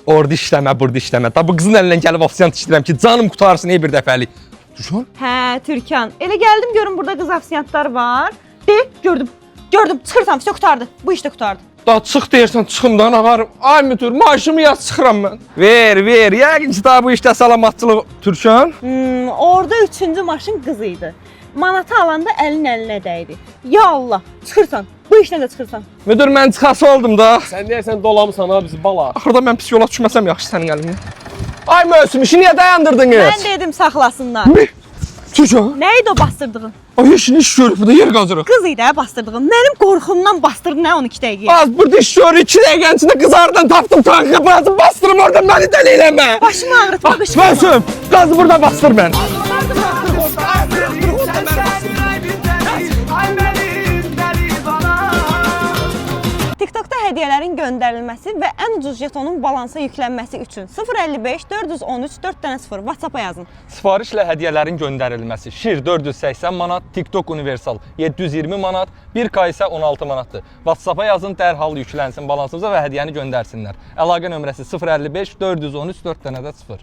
Orada işləmə, burada işləmə. Da bu qızın əlindən gəlib ofisiant işləyirəm ki, canım qurtarsın ey bir dəfəlik. Türkan? Hə, Türkan. Elə gəldim görüm burada qız ofisiantlar var. De, gördüm. Gördüm, çıxırsan, vəsə qurtardı. Bu iş də qurtardı. Da çıx deyirsən, çıxım da ağarım. Ay müdür, maaşımı yaz çıxıram mən. Ver, ver. Yəqin ki, daha bu işdə salamatçılıq. Türkan? Orada üçüncü maşın qız idi. Manatı alanda əlin əlinə dəydi. Ya Allah, çıxırsan. Bu işdən də çıxırsan. Müdür, mən çıxası oldum da. Sən deyərsən dolamısan ha bizi bala. Axırda mən pis yola düşməsəm yaxşı sənin əlindən. Ay mövsüm, işi niyə dayandırdınız? Mən dedim saxlasınlar. Türkan? Nə idi o bastırdığın? Ay heç nə iş görüb, burada yer qazırıq. Qız idi hə bastırdığın. Mənim qorxumdan bastırdı nə 12 dəqiqəyə. Az burada iş görür, 2 dəqiqənin içində qızardan tapdım tankı, bastım, bastırım orada məni dəli eləmə. Başımı ağrıtma, qışqırma. Mövsüm, qazı burada bastır mən. TikTokda hədiyyələrin göndərilməsi və ən ucuz jetonun balansa yüklənməsi üçün 055 413 4 0 WhatsApp-a yazın. Sifarişlə hədiyyələrin göndərilməsi Şir 480 manat, TikTok Universal 720 manat, 1K isə 16 manatdır. WhatsApp-a yazın, dərhal yüklənsin balansımıza və hədiyyəni göndərsinlər. Əlaqə nömrəsi 055 413 4 dənə də 0.